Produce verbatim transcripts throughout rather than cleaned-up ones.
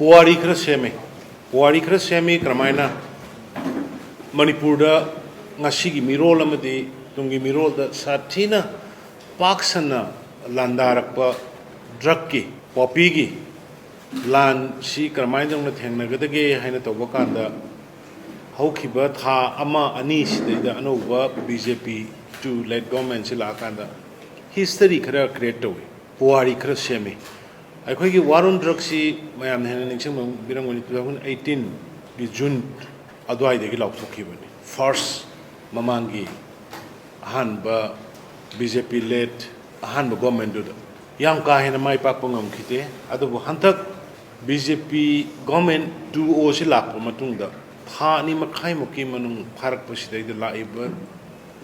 ꯄꯨꯋꯥꯔꯤ ꯈꯔ ꯁꯦꯝꯃꯤ꯫ ꯄꯨꯋꯥꯔꯤ ꯈꯔ ꯁꯦꯝꯃꯤ꯫ ꯀꯔꯝꯍꯥꯏꯅ ꯃꯅꯤꯄꯨꯔꯗ ꯉꯁꯤꯒꯤ ꯃꯤꯔꯣꯜ ꯑꯃꯗꯤ ꯇꯨꯡꯒꯤ ꯃꯤꯔꯣꯜꯗ ꯁꯥꯊꯤꯅ ꯄꯥꯛ ꯁꯟꯅ ꯂꯥꯟꯗꯥꯔꯛꯄ ꯗ꯭ꯔꯒꯀꯤ, ꯄꯣꯄꯤꯒꯤ ꯂꯥꯟꯁꯤ ꯀꯔꯝꯍꯥꯏꯅ ꯇꯧꯅ ꯊꯦꯡꯅꯒꯗꯒꯦ ꯍꯥꯏꯅ ꯇꯧꯕ ꯀꯥꯟꯗ, ꯍꯧꯈꯤꯕ ꯊꯥ ꯑꯃ ꯑꯅꯤ ꯁꯤꯗꯩꯗ ꯑꯅꯧꯕ B J P two led governmentꯁꯤ ꯂꯥꯛꯑꯀꯥꯟꯗ history ꯈꯔ create ꯇꯧꯏ, ꯄꯨꯋꯥꯔꯤ ꯈꯔ ꯁꯦꯝꯃꯤ꯫ ꯑꯩꯈꯣꯏꯒꯤ war on drugsꯁꯤ ꯃꯌꯥꯝꯅ ꯍꯦꯟꯅ ꯅꯤꯡꯁꯤꯡꯕꯤꯔꯝꯒꯅꯤ, two thousand eighteenꯒꯤ June ꯑꯗꯨꯋꯥꯏꯗꯒꯤ ꯂꯥꯎꯊꯣꯛꯈꯤꯕꯅꯤ꯫ First ꯃꯃꯥꯡꯒꯤ ꯑꯍꯥꯟꯕ B J P led ꯑꯍꯥꯟꯕ governmentꯗꯨꯗ ꯌꯥꯝ ꯀꯥ ꯍꯦꯟꯅ ꯃꯥꯏ ꯄꯥꯛꯄ ꯉꯝꯈꯤꯗꯦ꯫ ꯑꯗꯨꯕꯨ ꯍꯟꯗꯛ B J P government two O ꯁꯤ ꯂꯥꯛꯄ ꯃꯇꯨꯡꯗ ꯊꯥ ꯑꯅꯤ ꯃꯈꯥꯏꯃꯨꯛꯀꯤ ꯃꯅꯨꯡ ꯐꯥꯔꯛꯄꯁꯤꯗꯩꯗ ꯂꯥꯛꯏꯕ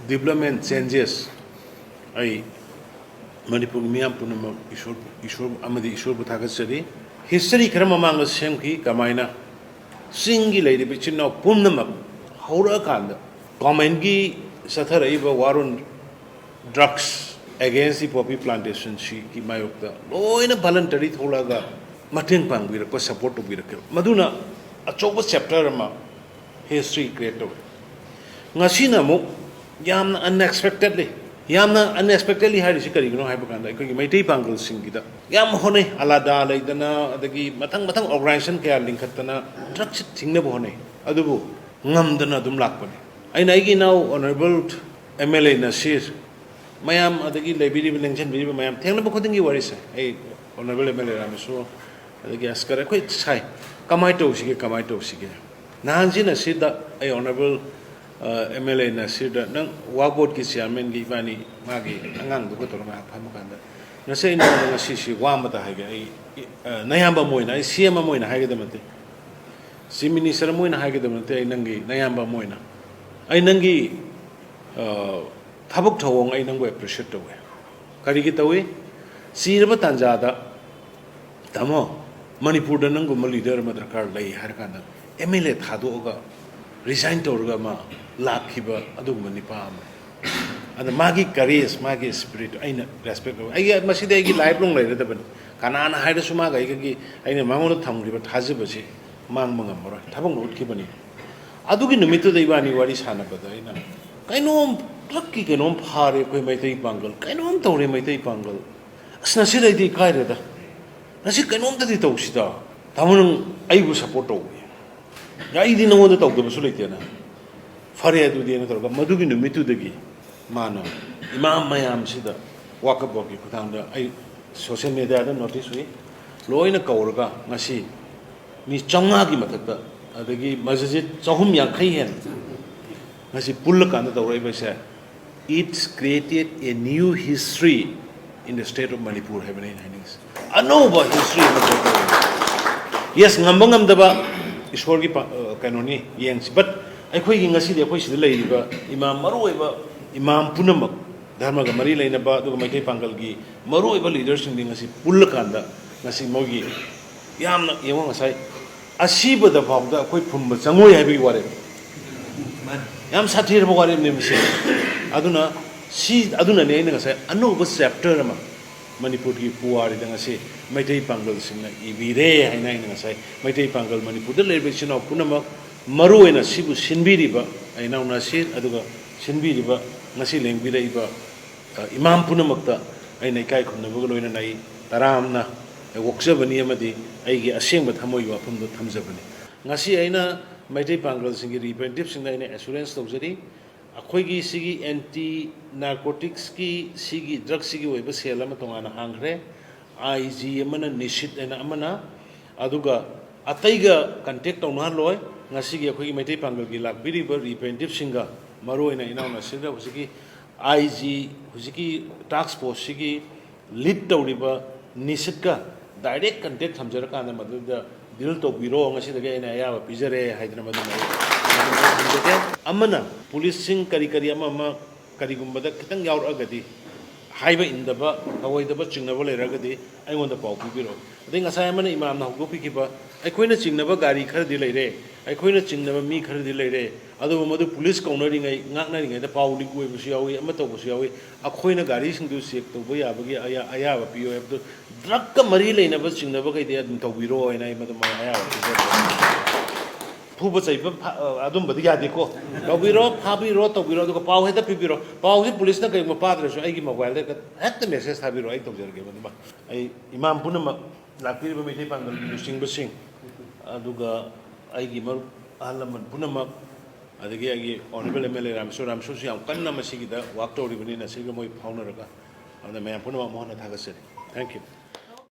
development changes ꯑꯩ ꯃꯅꯤꯄꯨꯔꯒꯤ ꯃꯤꯌꯥꯝ ꯄꯨꯝꯅꯃꯛ ꯏꯁꯣꯔ, ꯏꯁꯣꯔ ꯑꯃꯗꯤ ꯏꯁꯣꯔꯕꯨ ꯊꯥꯒꯠꯆꯔꯤ꯫ History ꯈꯔ ꯃꯃꯥꯡꯗ ꯁꯦꯝꯈꯤ, ꯀꯃꯥꯏꯅ ꯆꯤꯡꯒꯤ ꯂꯩꯔꯤꯕ ꯏꯆꯤꯟ ꯏꯅꯥꯎ ꯄꯨꯝꯅꯃꯛ ꯍꯧꯔꯛꯑꯀꯥꯟꯗ governmentꯀꯤ ꯆꯠꯊꯔꯛꯏꯕ war on drugs against the poppy plantationꯁꯤꯒꯤ ꯃꯥꯌꯣꯛꯇ ꯂꯣꯏꯅ voluntary ꯊꯣꯛꯂꯛꯑꯒ ꯃꯇꯦꯡ ꯄꯥꯡꯕꯤꯔꯛꯄ, support ꯇꯧꯕꯤꯔꯛꯈꯤꯕ, ꯃꯗꯨꯅ ꯑꯆꯧꯕ chapter ꯑꯃ history create ꯇꯧꯋꯤ꯫ ꯉꯁꯤꯅ ꯑꯃꯨꯛ ꯌꯥꯝꯅ unexpectedly, ꯌꯥꯝꯅ unexpectedly ꯍꯥꯏꯔꯤꯁꯤ ꯀꯔꯤꯒꯤꯅꯣ ꯍꯥꯏꯕ ꯀꯥꯟꯗ, ꯑꯩꯈꯣꯏꯒꯤ ꯃꯩꯇꯩ ꯄꯥꯡꯒꯜꯁꯤꯡꯒꯤꯗ ꯌꯥꯝ ꯍꯣꯠꯅꯩ, ꯑꯂꯥꯗꯥ ꯂꯩꯗꯅ, ꯑꯗꯒꯤ ꯃꯊꯪ ꯃꯊꯪ organization ꯀꯌꯥ ꯂꯤꯡꯈꯠꯇꯅ drugꯁꯤ ꯊꯤꯡꯅꯕ ꯍꯣꯠꯅꯩ, ꯑꯗꯨꯕꯨ ꯉꯝꯗꯅ ꯑꯗꯨꯝ ꯂꯥꯛꯄꯅꯤ꯫ ꯑꯩꯅ ꯑꯩꯒꯤ ꯏꯅꯥꯎ Honourable M L A ꯅꯁꯤꯔ, ꯃꯌꯥꯝ, ꯑꯗꯒꯤ ꯂꯩꯕꯤꯔꯤꯕ, ꯂꯦꯡꯁꯤꯟꯕꯤꯔꯤꯕ ꯃꯌꯥꯝ, ꯊꯦꯡꯅꯕ ꯈꯨꯗꯤꯡꯒꯤ ꯋꯥꯔꯤ ꯁꯥꯏ꯫ ꯑꯩ Honourable M L A Rameshwor, ꯑꯗꯒꯤ ꯑꯁꯀꯔ, ꯑꯩꯈꯣꯏ ꯁꯥꯏ, ꯀꯃꯥꯏꯅ ꯇꯧꯁꯤꯒꯦ, ꯀꯃꯥꯏꯅ ꯇꯧꯁꯤꯒꯦ? ꯅꯍꯥꯟꯁꯤꯅ ꯁꯤꯗ ꯑꯩ Honourable, ꯑ, M L A ꯅꯁꯤꯔꯗ, "ꯅꯪ ꯋꯥꯛ ꯕꯣꯔꯗꯀꯤ chairmanꯒꯤ ꯏꯕꯥꯅꯤ ꯃꯥꯒꯤ ꯑꯉꯥꯡꯗꯨꯒ ꯇꯧꯔꯒ ꯉꯥꯏꯍꯥꯛ ꯐꯝꯕ ꯀꯥꯟꯗ, ꯉꯁꯤ ꯑꯩ ꯅꯉꯣꯟꯗ ꯉꯁꯤꯁꯤ ꯋꯥ ꯑꯃꯇ ꯍꯥꯏꯒꯦ꯫ ꯑꯩ, ꯑ, ꯅꯌꯥꯝꯕ ꯑꯃ ꯑꯣꯏꯅ, ꯑꯩ C M ꯑꯃ ꯑꯣꯏꯅ ꯍꯥꯏꯒꯗꯕ ꯅꯠꯇꯦ, Chief Minister ꯑꯃ ꯑꯣꯏꯅ ꯍꯥꯏꯒꯗꯕ ꯅꯠꯇꯦ, ꯑꯩ ꯅꯪꯒꯤ ꯅꯌꯥꯝꯕ ꯑꯃ ꯑꯣꯏꯅ, ꯑꯩ ꯅꯪꯒꯤ, ꯑ, ꯊꯕꯛ ꯊꯧꯑꯣꯡ ꯑꯩ ꯅꯪꯕꯨ appreciate ꯇꯧꯋꯦ꯫ ꯀꯔꯤꯒꯤ ꯇꯧꯏ? ꯆꯤꯔꯕ ꯇꯥꯟꯖꯥꯗ, ꯇꯥꯃꯣ, ꯃꯅꯤꯄꯨꯔꯗ ꯅꯪꯒꯨꯝꯕ leader ꯑꯃ ꯗꯔꯀꯥꯔ ꯂꯩ" ꯍꯥꯏꯔ ꯀꯥꯟꯗ, M L A ꯊꯥꯗꯣꯛꯑꯒ resign ꯇꯧꯔꯒ ꯑꯃ ꯂꯥꯛꯈꯤꯕ ꯑꯗꯨꯒꯨꯝꯕ ꯅꯤꯄꯥ ꯑꯃ꯫ ꯑꯗ ꯃꯥꯒꯤ courage, ꯃꯥꯒꯤ spirit ꯑꯩꯅ respect ꯇꯧꯋꯦ꯫ ꯑꯩꯒꯤ, ꯃꯁꯤꯗꯤ ꯑꯩꯒꯤ life long ꯂꯩꯔꯗꯕꯅꯤ꯫ ꯀꯅꯥꯅ ꯍꯥꯏꯔꯁꯨ ꯃꯥꯒ ꯑꯩꯒꯒꯤ, ꯑꯩꯅ ꯃꯉꯣꯟꯗ ꯊꯝꯈ꯭ꯔꯤꯕ ꯊꯥꯖꯕꯁꯤ ꯃꯥꯡꯕ ꯉꯝꯃꯔꯣꯏ꯫ ꯊꯕꯛꯅ ꯎꯠꯈꯤꯕꯅꯤ꯫ ꯑꯗꯨꯒꯤ ꯅꯨꯃꯤꯠꯇꯨꯗ ꯏꯕꯥꯅꯤ ꯋꯥꯔꯤ ꯁꯥꯟꯅꯕꯗ ꯑꯩꯅ, "ꯀꯩꯅꯣꯝ, ꯇ꯭ꯔꯛꯀꯤ ꯀꯩꯅꯣꯝ ꯐꯥꯔꯦ ꯑꯩꯈꯣꯏ ꯃꯩꯇꯩ ꯄꯥꯡꯒꯜ, ꯀꯩꯅꯣꯝ ꯇꯧꯔꯦ ꯃꯩꯇꯩ ꯄꯥꯡꯒꯜ꯫ ꯑꯁ, ꯉꯁꯤꯗꯩꯗꯤ ꯏꯀꯥꯏꯔꯦꯗ꯫ ꯉꯁꯤ ꯀꯩꯅꯣꯝꯇꯗꯤ ꯇꯧꯁꯤꯗ꯫ ꯇꯥꯃꯣ, ꯅꯪ ꯑꯩꯕꯨ ꯁꯞꯄꯣꯔꯠ ꯇꯧꯕ ꯌꯥꯏ꯫ ꯑꯩꯗꯤ ꯅꯉꯣꯟꯗ ꯇꯧꯗꯕꯁꯨ ꯂꯩꯇꯦꯅ꯫ ꯐꯔꯦ ꯑꯗꯨꯗꯤꯅ ꯇꯧꯔꯒ ꯃꯗꯨꯒꯤ ꯅꯨꯃꯤꯠꯇꯨꯗꯒꯤ ꯃꯥꯅ ꯏꯃꯥ ꯃꯌꯥꯝꯁꯤꯗ ꯋꯥꯀꯞ ꯋꯥꯛꯀꯤ ꯈꯨꯠꯊꯥꯡꯗ ꯑꯩ ꯁꯣꯁꯤꯌꯦꯜ ꯃꯦꯗꯤꯌꯥꯗ ꯅꯣꯇꯤꯁ ꯎꯏ, ꯂꯣꯏꯅ ꯀꯧꯔꯒ ꯉꯁꯤ ꯃꯤ ꯆꯥꯝꯃꯉꯥꯒꯤ ꯃꯊꯛꯇ, ꯑꯗꯒꯤ ꯃꯁꯖꯤꯠ ꯆꯍꯨꯝ ꯌꯥꯡꯈꯩ ꯍꯦꯟꯅ ꯉꯁꯤ ꯄꯨꯜꯂꯀꯥꯟꯗ ꯇꯧꯔꯛꯏꯕꯁꯦ, "It's created a new history in the state of Manipur" ꯍꯥꯏꯕꯅꯤ ꯑꯩꯅ ꯍꯥꯏꯅꯤꯡꯉꯤꯁꯦ꯫ ꯑꯅꯧꯕ ꯍꯤꯁꯇ꯭ꯔꯤ ꯑꯃ ꯊꯣꯛꯇꯧꯔꯤꯕꯅꯤ꯫ ꯌꯦꯁ, ꯉꯝꯕ ꯉꯝꯗꯕ ꯏꯁꯣꯔꯒꯤ ꯄ-, ꯑ, ꯀꯩꯅꯣꯅꯤ, ꯌꯦꯡꯁꯤ꯫ But ꯑꯩꯈꯣꯏꯒꯤ ꯉꯁꯤꯗꯤ ꯑꯩꯈꯣꯏ ꯁꯤꯗ ꯂꯩꯔꯤꯕ ꯏꯃꯥꯝ, ꯃꯔꯨꯑꯣꯏꯕ ꯏꯃꯥꯝ ꯄꯨꯝꯅꯃꯛ, ꯙꯔꯃꯒ ꯃꯔꯤ ꯂꯩꯅꯕ, ꯑꯗꯨꯒ ꯃꯩꯇꯩ ꯄꯥꯡꯒꯜꯒꯤ ꯃꯔꯨꯑꯣꯏꯕ ꯂꯤꯗꯔꯁꯤꯡꯗꯤ ꯉꯁꯤ ꯄꯨꯜꯂꯀꯥꯟꯗ ꯉꯁꯤ ꯃꯣꯏꯒꯤ ꯌꯥꯝꯅ, ꯌꯦꯡꯉꯣ, ꯉꯁꯥꯏ ꯑꯁꯤꯕꯗ ꯐꯥꯎꯗ ꯑꯩꯈꯣꯏ ꯐꯨꯝꯕ ꯆꯪꯉꯣꯏ ꯍꯥꯏꯕꯒꯤ ꯋꯥꯔꯦꯞ꯫ ꯌꯥꯝ ꯁꯥꯊꯤꯔꯕ ꯋꯥꯔꯦꯞꯅꯦ ꯃꯁꯤ꯫ ꯑꯗꯨꯅ ꯁꯤ, ꯑꯗꯨꯅꯅꯦ ꯑꯩꯅ ꯉꯁꯥꯏ ꯑꯅꯧꯕ ꯆꯦꯞꯇꯔ ꯑꯃ ꯃꯅꯤꯄꯨꯔꯒꯤ ꯄꯨꯋꯥꯔꯤꯗ ꯉꯁꯤ ꯃꯩꯇꯩ ꯄꯥꯡꯒꯜꯁꯤꯡꯅ ꯏꯕꯤꯔꯦ ꯍꯥꯏꯅ ꯑꯩꯅ ꯉꯁꯥꯏ ꯃꯩꯇꯩ ꯄꯥꯡꯒꯜ, ꯃꯅꯤꯄꯨꯔꯗ ꯂꯩꯔꯤꯕ ꯏꯆꯤꯟ ꯏꯅꯥꯎ ꯄꯨꯝꯅꯃꯛ, ꯃꯔꯨꯑꯣꯏꯅ ꯁꯤꯕꯨ ꯁꯤꯟꯕꯤꯔꯤꯕ ꯑꯩ ꯏꯅꯥꯎ ꯅꯁꯤꯔ, ꯑꯗꯨꯒ ꯁꯤꯟꯕꯤꯔꯤꯕ, ꯉꯁꯤ ꯂꯦꯡꯕꯤꯔꯛꯏꯕ, ꯑ, ꯏꯃꯥꯝ ꯄꯨꯝꯅꯃꯛꯇ ꯑꯩꯅ ꯏꯀꯥꯏ ꯈꯨꯝꯅꯕꯒ ꯂꯣꯏꯅꯅ ꯑꯩ ꯇꯔꯥꯝꯅ ꯑꯣꯛꯆꯕꯅꯤ ꯑꯃꯗꯤ ꯑꯩꯒꯤ ꯑꯁꯦꯡꯕ ꯊꯃꯣꯏꯒꯤ ꯋꯥꯐꯝꯗꯣ ꯊꯝꯖꯕꯅꯤ꯫ ꯉꯁꯤ ꯑꯩꯅ ꯃꯩꯇꯩ ꯄꯥꯡꯒꯜꯁꯤꯡꯒꯤ ꯔꯤꯄ꯭ꯔꯦꯖꯦꯟꯇꯦꯇꯤꯚꯁꯤꯡꯗ ꯑꯩꯅ ꯑꯦꯁꯨꯔꯦꯟꯁ ꯇꯧꯖꯔꯤ, ꯑꯩꯈꯣꯏꯒꯤ ꯁꯤꯒꯤ ꯑꯦꯟꯇꯤ ꯅꯥꯔꯀꯣꯇꯤꯛꯁꯀꯤ, ꯁꯤꯒꯤ ꯗ꯭ꯔꯒꯁꯤꯒꯤ ꯑꯣꯏꯕ ꯁꯦꯜ ꯑꯃ ꯇꯣꯉꯥꯟꯅ ꯍꯥꯡꯈ꯭ꯔꯦ, ꯑꯥꯏ ꯖꯤ ꯑꯃꯅ, ꯅꯤꯁꯤꯠ ꯍꯥꯏꯅ ꯑꯃꯅ, ꯑꯗꯨꯒ ꯑꯇꯩꯒ ꯀꯟꯇꯦꯛ ꯇꯧꯅꯍꯜꯂꯣꯏ꯫ ꯉꯁꯤꯒꯤ ꯑꯩꯈꯣꯏꯒꯤ ꯃꯩꯇꯩ ꯄꯥꯡꯒꯜꯒꯤ ꯂꯥꯛꯄꯤꯔꯤꯕ ꯔꯤꯄ꯭ꯔꯦꯖꯦꯟꯇꯦꯇꯤꯚꯁꯤꯡꯒ, ꯃꯔꯨꯑꯣꯏꯅ ꯏꯅꯥꯎ ꯅꯁꯤꯔꯒ ꯍꯧꯖꯤꯛꯀꯤ ꯑꯥꯏ ꯖꯤ, ꯍꯧꯖꯤꯛꯀꯤ ꯇꯥꯛꯁ ꯐꯣꯔꯁꯁꯤꯒꯤ ꯂꯤꯗ ꯇꯧꯔꯤꯕ ꯅꯤꯁꯤꯠꯀ ꯗꯥꯏꯔꯦꯛ ꯀꯟꯇꯦꯛ ꯊꯝꯖꯔꯀꯥꯟꯗ ꯃꯗꯨꯗ ꯗꯤꯜ ꯇꯧꯕꯤꯔꯣ, ꯉꯁꯤꯗꯒꯤ ꯑꯩꯅ ꯑꯌꯥꯕ ꯄꯤꯖꯔꯦ ꯍꯥꯏꯗꯅ ꯃꯗꯨꯃ ꯑꯩ ꯊꯝꯖꯒꯦ꯫ ꯑꯃꯅ ꯄꯨꯂꯤꯁꯁꯤꯡ ꯀꯔꯤ ꯀꯔꯤ ꯑꯃ ꯑꯃ ꯀꯔꯤꯒꯨꯝꯕꯗ ꯈꯤꯇꯪ ꯌꯥꯎꯔꯛꯑꯒꯗꯤ, ꯍꯥꯏꯕ ꯏꯟꯗꯕ, ꯇꯧꯔꯣꯏꯗꯕ ꯆꯤꯡꯅꯕ ꯂꯩꯔꯒꯗꯤ ꯑꯩꯉꯣꯟꯗ ꯄꯥꯎ ꯄꯤꯕꯤꯔꯛꯑꯣ꯫ ꯑꯗꯩ ꯉꯁꯥꯏ ꯑꯃꯅ ꯏꯃꯥꯝꯅ ꯍꯧꯗꯣꯛꯄꯤꯈꯤꯕ, ꯑꯩꯈꯣꯏꯅ ꯆꯤꯡꯅꯕ ꯒꯥꯔꯤ ꯈꯔꯗꯤ ꯂꯩꯔꯦ, ꯑꯩꯈꯣꯏꯅ ꯆꯤꯡꯅꯕ ꯃꯤ ꯈꯔꯗꯤ ꯂꯩꯔꯦ, ꯑꯗꯨꯕꯨ ꯃꯗꯨ ꯄꯨꯂꯤꯁ ꯀꯧꯅꯔꯤꯉꯩ, ꯉꯥꯛꯅꯔꯤꯉꯩꯗ ꯄꯥꯎ ꯂꯤꯛ ꯑꯣꯏꯕꯁꯨ ꯌꯥꯎꯏ, ꯑꯃ ꯇꯧꯕꯁꯨ ꯌꯥꯎꯏ꯫ ꯑꯩꯈꯣꯏꯅ ꯒꯥꯔꯤꯁꯤꯡꯗꯨ ꯆꯦꯛ ꯇꯧꯕ ꯌꯥꯕꯒꯤ ꯑꯌꯥ-, ꯑꯌꯥꯕ ꯄꯤꯌꯨ ꯍꯥꯏꯕꯗꯨ, ꯗ꯭ꯔꯒꯀ ꯃꯔꯤ ꯂꯩꯅꯕ ꯆꯤꯡꯅꯕꯈꯩꯗꯤ ꯑꯗꯨꯝ ꯇꯧꯕꯤꯔꯣ ꯍꯥꯏꯅ ꯑꯩ ꯃꯗꯨꯃ ꯑꯌꯥꯕ ꯄꯤꯖꯔꯤ꯫ ꯐꯨꯕ ꯆꯩꯕ ꯐ-, ꯑꯗꯨꯝꯕꯗꯤ ꯌꯥꯗꯦꯀꯣ꯫ ꯇꯧꯕꯤꯔꯣ, ꯐꯥꯕꯤꯔꯣ, ꯇꯧꯕꯤꯔꯣ, ꯑꯗꯨꯒ ꯄꯥꯎ ꯍꯦꯛꯇ ꯄꯤꯕꯤꯔꯣ꯫ ꯄꯥꯎꯁꯤ ꯄꯨꯂꯤꯁꯅ ꯀꯔꯤꯒꯨꯝꯕ ꯄꯥꯗ꯭ꯔꯁꯨ ꯑꯩꯒꯤ ꯃꯣꯕꯥꯏꯜꯗ ꯍꯦꯛꯇ, ꯍꯦꯛꯇ ꯃꯦꯁꯦꯖ ꯊꯥꯕꯤꯔꯣ, ꯑꯩ ꯇꯧꯖꯔꯒꯦ ꯃꯗꯨꯃ꯫ ꯑꯩ ꯏꯃꯥꯝ ꯄꯨꯝꯅꯃꯛ, ꯂꯥꯛꯄꯤꯔꯤꯕ ꯃꯩꯇꯩ ꯄꯥꯡꯒꯜꯒꯤ ꯂꯨꯆꯤꯡꯕꯁꯤꯡ, ꯑꯗꯨꯒ ꯑꯩꯒꯤ ꯃꯔꯨꯞ ꯑꯍꯜ ꯂꯃꯟ ꯄꯨꯝꯅꯃꯛ, ꯑꯗꯒꯤ ꯑꯩꯒꯤ honourable M L A Rameshwor, ꯔꯥꯃꯦꯁꯣꯔꯁꯨ ꯌꯥꯝ ꯀꯟꯅ ꯃꯁꯤꯒꯤꯗ ꯋꯥꯛ ꯇꯧꯔꯤꯕꯅꯤꯅ, ꯁꯤꯒ ꯃꯣꯏ ꯐꯥꯎꯅꯔꯒ, ꯑꯗꯨꯅ ꯃꯌꯥꯝ ꯄꯨꯝꯅꯃꯛ ꯑꯃꯨꯛ ꯍꯟꯅ ꯊꯥꯒꯠꯆꯔꯤ꯫ Thank you꯫